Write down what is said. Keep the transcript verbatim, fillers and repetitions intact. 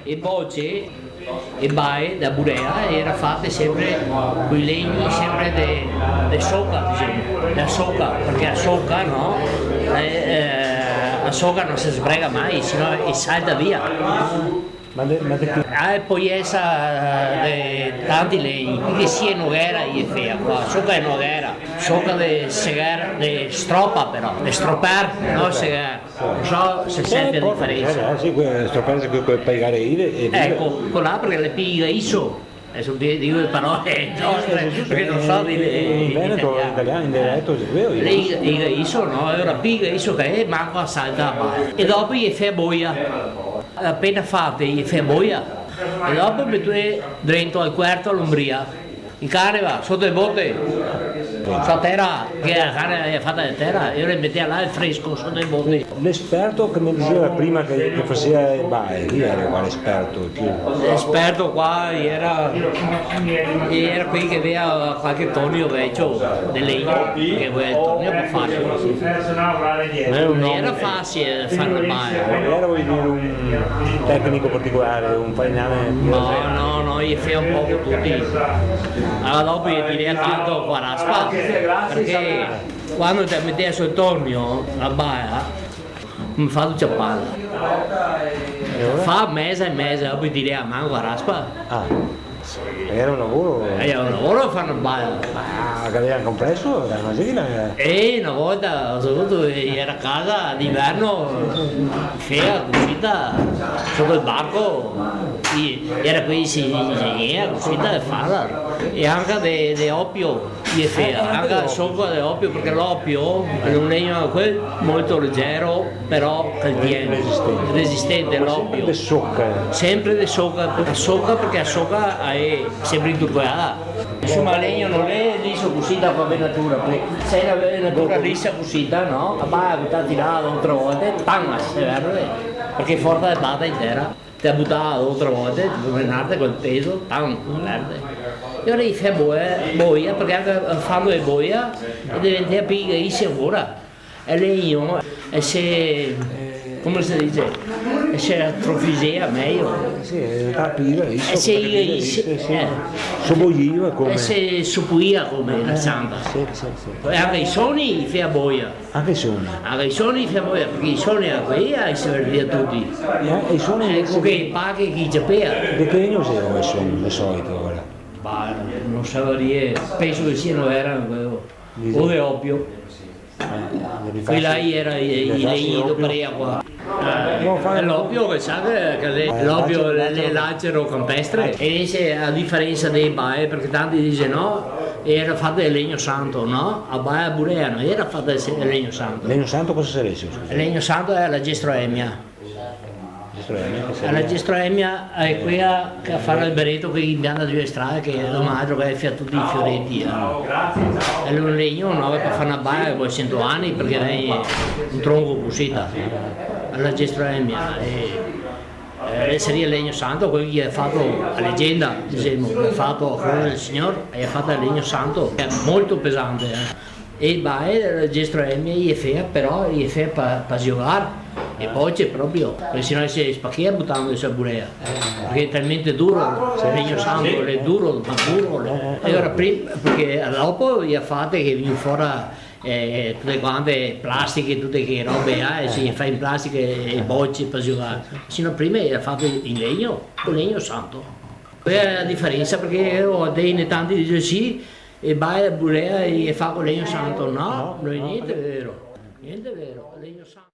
E boce, e bae da burea, era fate sempre coi legni, sempre de, de soca, disemo, da soca, parché a soca, no? Eh, eh, a soca no se sbrega mai, se no e salta via. Ma de, ma de che? Ah, e pol eser de tanti legni, parché sì, e noghera, i fea qua, soca e noghera, soca de segar, de stropa però, de stropar, no segar. No so se sente la diferensa. Eh, sì, que-, sto pensando che quel pegare ire e... Eco, quela parché le piga iso. Deso di-, digo le parole nostre, parché no so dire in veneto, in italian, in dialeto, sì, vero? Le iga, iga iso, no? E ora piga iso che xe, manco a salta, va. E dopo i fea boia. Apena fate, i fea boia. E dopo metue drento al cuerto a l'ombria. I cane va soto le bote, so tera, che la cane la gera fata de tera, e i le metea là al fresco, soto le bote. L'esperto che me dixeva prima che, che fasea e bae, chi era qua l'esperto? Chi? L'esperto qua era, era quei che avea qualche tornio vecio de legno, che volea el tornio par fare. No era facile fare e bae. No era, voio dire, un tecnico particolare, un falename? No, no, no, i fea un poco tuti. Alora dopo i tirea tanto co a raspa, parché quando te metea sul tornio la bae, me fa ciapar. E alora? Fa mesa e mesa, dopo i tirea a man co a raspa. Ah. Era un lavoro? Era un lavoro fare na bae. Ma che avea anca un preso, imaginate. Eh, na volta, sopratuto, eh, era casa d'inverno, fea, cusita, soto el barco, i, era quei, sì, ingegneri, cusita, de farla. E anca de, de opio, i fea, anca soca de opio, parché l'opio xe un legno, quel molto legero, però che tien. Resistente. Resistente, ma sempre l'opio. De soca. Sempre de soca, a soca, parché a soca xe sempre inturcoiada. Insoma, el legno no xe liso cusita come venatura, parché se xe na venatura lisa cusita, no? A bae, butà, tirà do o tre volte, pam, se verde, parché forsa de bata in tera, te butà do o tre volte, te torna in arte col peso, pam, verde. E ora i fea boe, boia, parché anca fando e boia, e deventea pì lisi ancora. El legno, e se, come se dixe? E se atrofizea mejo. Eh sì, eh, capìo, iso, e se capìo, iga, iso, sì, sì. Eh. Se boiva come? E se sopuia come na santa. Sì, sì, sì. E anca i soni i fea boia. Anca i soni? Anca i soni i fea boia, parché i soni a quei i se perdea tuti. Eh, e i soni... Eco invese che pache che i ciapea. De che legno xera i soni, de solito, ora? Ma no savarìa, penso che sia, no era, o de opio. Eh, quei là i era i, i legni do prea qua. Eh, l'opio, che sa che, che l'è, eh, l'opio l'è l'acero campestre. E invese, a diferensa dee bae, parché tanti dixe no, era fata de legno santo, no? A bae a burea no era fata de se-, legno santo. Legno santo cosa sarìa, scusa? Legno santo xe la gestroemia. Gestroemia, che saria? La gestroemia xe quea che fa l'albereto che i pianta su le strade, che doman l'altro che i fea tuti i fioreti, eh. Xe un legno, no, che par far na baia che vol sento ani, parché xe un tronco cusita. La gestroemia, eh, eh, saria el legno santo, quel che i ga fato, a legenda, disemo, che i ga fato a Croce del Signor, i ga fato el legno santo, che xe molto pesante, eh. E bae, eh, gestroemia, i e fea, però, i e fea pa, pa giogar, e boce proprio, parché se no se spachea butando su la burea, parché xe talmente duro, el legno santo, l'è duro, ma duro, l'è. E ora prima, parché dopo i ga fate che vien fora, eh, tute quante plastiche, tute che robe, eh, se fa in plastica e boce pa giogar. Se no prima i ga fato in legno, co legno santo. Quea xe la diferensa, parché, oh, te ne tanti dixe sì, e bae, burea, e fa co legno santo. No, no, no xe gnente vero. Gnente vero, legno santo.